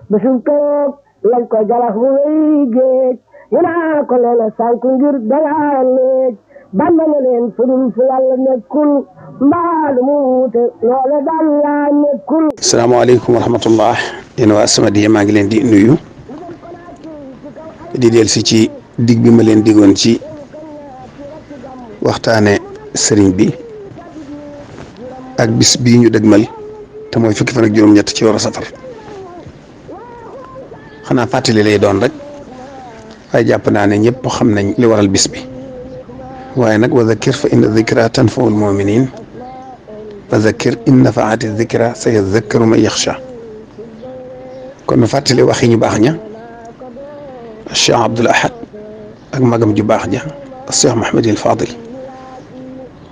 bisu keroog lañ ko jalax mu wéy géej ñu naa ko leena sànku ngir dangaa léej Bamba ne leen fudul fu yàlla nekkul mbaalu mu wuute loole daal laa nekkul. asalaamaaleykum wa rahmatullah yéen waa As-Samadiyya maa ngi leen di nuyu di del si ci dig bi ma leen digoon ci waxtaane sëriñ bi ak bis bii ñu dëgmal te mooy fukki fan ak juróom-ñett ci weeru safar xanaa fàttali lay doon rek waaye jàpp naa ne ñëpp xam nañ li waral bis bi waaye nag wa zakkir fa inna zikra tanfaul muminin fa zakkir in nafaati zikra sa yazakkaru man yaxsha kon nu fàttali waxi ñu baax ña Cheikh Abdoul Ahad ak magam ju baax ja Cheikh Mouhamadul Fadil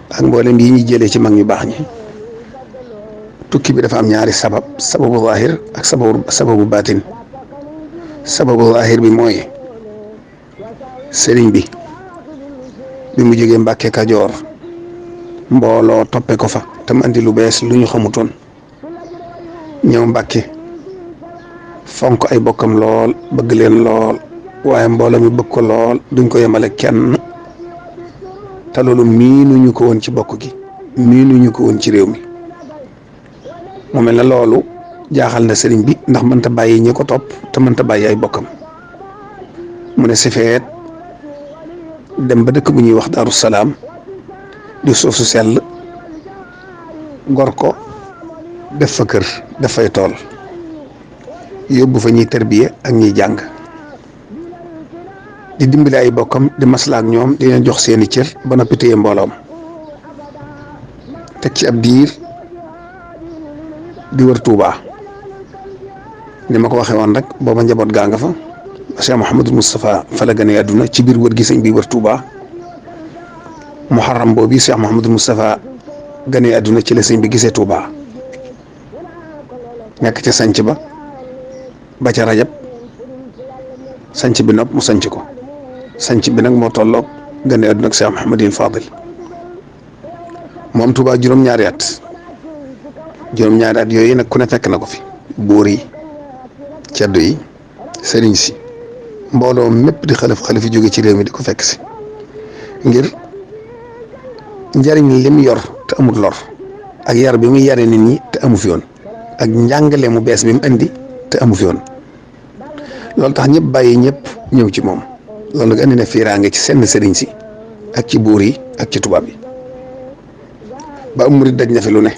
ak mboolem yi ñuy jëlee ci mag ñu baax ñi tukki bi dafa am ñaari sababu zahir ak sababu baatin sababu zahir bi mooy sëriñ bi mu jógee Mbàkke Kajoor mbooloo toppe ko fa te mu andi lu bees lu ñu xamutoon ñëw Mbàkke fonk ay bokkam lool bëgg leen lool waaye mbooloo mi bëgg ko lool duñ ko yemale kenn te loolu miinuñu ko woon ci bokk gi miinuñu ko woon ci réew mi mu mel ne loolu jaaxal na sëriñ bi ndax mënta bàyyi ñi ko topp te mënta bàyyi ay bokkam mu ne si feet dem ba dëkk bu ñuy wax Daaru Salaam di suuf su sell gor ko def fa kër def fay tool yóbbu fa ñuy tarbiya ak ñiy jàng di dimbali ay bokkam di maslaa ak ñoom di leen jox seeni cër ba noppi téye mbooloom teg ci ab diir di wër Touba ni ma ko waxee woon rek booba njaboot gaa nga fa Cheikh Mouhamadul Moustapha fa la gane àdduna ci biir wër gi sëñ bi wër Touba muharram boobu Cheikh Mouhamadul Moustapha gane àdduna ci la sëñ bi gisee Touba nekk ca sanc ba ca rajab sanc bi nopp mu sanc ko sanc bi nag moo tolloog gane àdduna ak Cheikh Mouhamadul Fadil moom Touba juróom-ñaari at yooyu nag ku ne fekk na ko fi buur yi ceddo yi sëriñ si mbooloo mépp di xalif yi jóge ci réew mi di ko fekk si ngir njariñ li mu yor te amul lor ak yar bi muy yare nit ñi te amu fi woon ak njàngale mu bees bi mu indi te amu fi woon loolu tax ñëpp bàyyi ñëpp ñëw ci moom loolu nag andi na fiiraange ci seen sëriñ si ak ci buur yi ak ci tubaab yi ba am murid daj na fi lu ne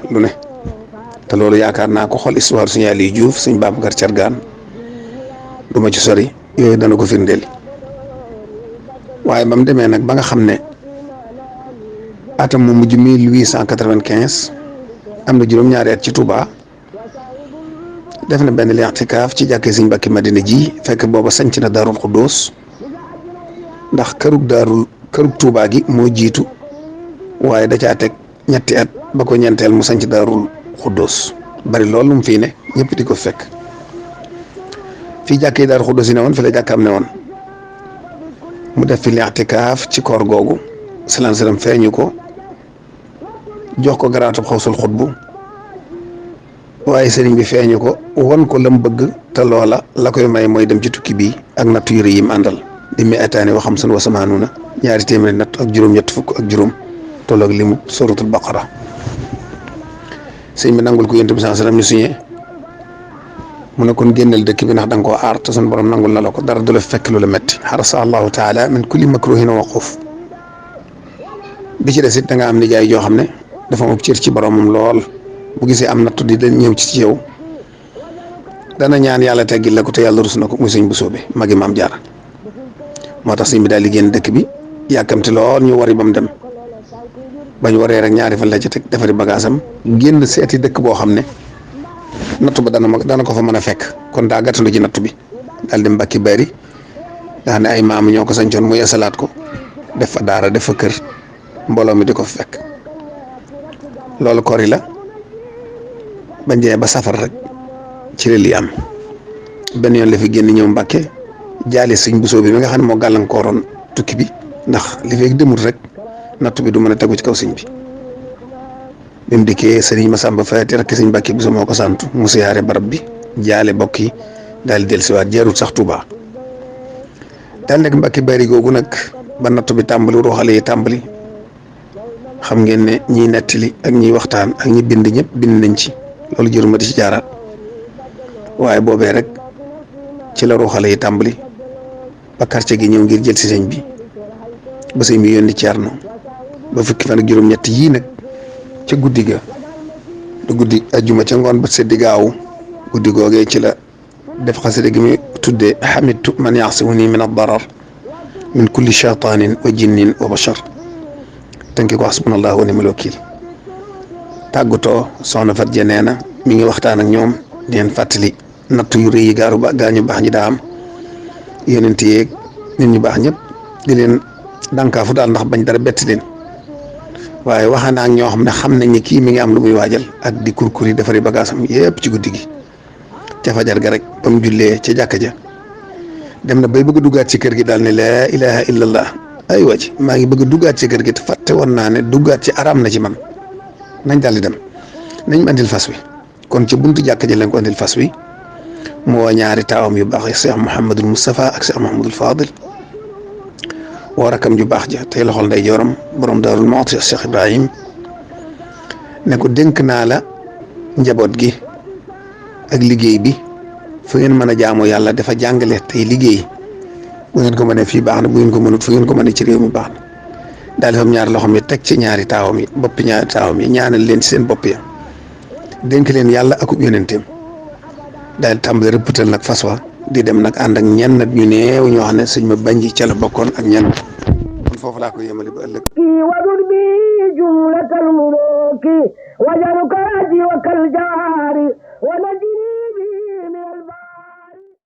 te loolu yaakaar naa ko xool histoire suñu Aliou Diouf suñ Babacar Thiargane du ma ci sori yooyu dana ko firndeel waaye ba mu demee nag ba nga xam ne atam mu mujj 1895 am na juróom-ñaari at ci Touba def na benn li'tikaaf ci jàkkee Sëñ Mbàkke Madina ji fekk booba sanc na Daarul Xuddoos ndax kërug Touba gi moo jiitu waaye da caa teg ñetti at ba ko ñeenteel mu sanc Daarul Xuddoos bari loolu mu fii ne ñëpp di ko fekk fii jàkkee Daarul Xuddoos yi ne woon fi la jàkkaam ne woon mu def fi li'tikaaf ci koor googu salaam salaam feeñu ko jox ko garaatub xawsul xutbu waaye sëriñ bi feeñu ko won ko lam bëgg te loola la koy may mooy dem ci tukki bii ak nattu yu rëy yi mu àndal di mi ataani wa xamsan wa samaanuuna ñaari téeméeri natt ak juróom-ñett fukk ak juróom tolloog limu suratul baqara sëriñ bi nangul ko yonent bi sallallahu alayhi wasallam ñu signé mu ne kon génneel dëkk bi ndax da nga koo aar te suñu borom nangul na la ko dara du la fekk lu la métti xarasa allahu taala min kulli makruhin wa waquf bi ci des it da nga am nijaay joo xam ne dafa am cër ci boromam lool bu gisee am nattu di dañ ñëw ci yow dana ñaan yàlla teggil la ko te yàlla rus na ko muy sëñ bu soobee magi maam jaara moo tax sëñ bi daal di génn dëkk bi yàkkamti lool ñu wari ba mu dem bañ waree rek ñaari fan la ci teg defari bagaasam génn seeti dëkk boo xam ne nattu ba dana ko fa mën a fekk kon daa gàttandu ci nattu bi daal di Mbàkke Bari nga xam ne ay maam ñoo ko sañcoon muy asalaat ko def fa daara def fa kër mbooloo mi di ko fa fekk loolu kori la bañ jee ba safar rek ci la lii am benn yoon la fi génn ñëw Mbàkke jaale sëñ Bousso bi mi nga xam ne moo gàllankooroon tukki bi ndax li fekk demul rek nattu bi du mën a tegu ci kaw sëñ bi bi mu dikkee sëriñ Masamba Faati rakk sëñ Mbàkke Bousso moo ko sant mu siyaare barab bi jaale bokk yi daal di dellusiwaat jeerut sax Touba daal nekk Mbàkke Bari googu nag ba nattu bi tàmbali ruuxale yi tàmbali xam ngeen ne ñiy nettali ak ñiy waxtaan ak ñi bind ñëpp bind nañ ci loolu jëruma di ci jaaraat waaye boobee rek ci la ruuxale yi tàmbali ba quartier gi ñëw ngir jël si sëñ bi ba sëñ bi yónni Ceerno ba fukki fan ak juróom-ñett yii nag ca guddi ga du guddi ajjuma ca ngoon ba seddi gaawu guddi googee ci la def xasida gi muy tuddee xamitu man yaxsimuni min ad-darar min kulli shaytanin wa jinnin wa bashar tënki ko xasbunallahu wa ni'mal wakiil tàggatoo soxna Fat Ja nee na mi ngi waxtaan ak ñoom di leen fàttali nattu yu rëy yi gaañu baax ñi daa am yonent yeeg nit ñu baax ñëpp di leen dànkaafu daal ndax bañ dara bett leen waaye waxaa naa ak ñoo xam ne xam nañ ne kii mi ngi am lu muy waajal ak di kurkuri defari bagaasam yëpp ci guddi gi ca fajar ga rek ba mu jullee ca jàkka ja dem na bay bëgg a duggaat ci kër gi daal ne laa ilaha illallah ay wàcc maa ngi bëgg a duggaat ci kër gi te fàtte woon naa ne duggaat ci araam na ci man nañ daal di dem nañ ma andil fas wi kon ci buntu jàkka ja leen ko andil fas wi mu woo ñaari taawam yu baax yi Cheikh Mouhamadul Moustapha ak Cheikh Mouhamadul Fadil woo rakam ju baax ja tey loxol nday jooram borom Daarul Muxti Cheikh Ibrahim ne ko dénk naa la njaboot gi ak liggéey bi fu ngeen mën a jaamoo yàlla dafa jàngale tey liggéey bu ngeen ko mënee fii baax na bu ngeen ko mënut fu ngeen ko mënee ci réew mi baax na daal di fam ñaari loxoom yi teg ci ñaari taawam yi boppi ñaari taawam yi ñaanal leen ci seen bopp ya dénk leen yàlla akub yonenteem daal di tàmbali rëppatal nag fas wa di dem nag ànd ak ñenn ñu néew ñoo xam ne sëñ ma bañ ca la bokkoon ak ñenn kon foofu laa ko yemale ba ëllëg ودر بي جملة الملوك وجل كراجي وكالجار ونجي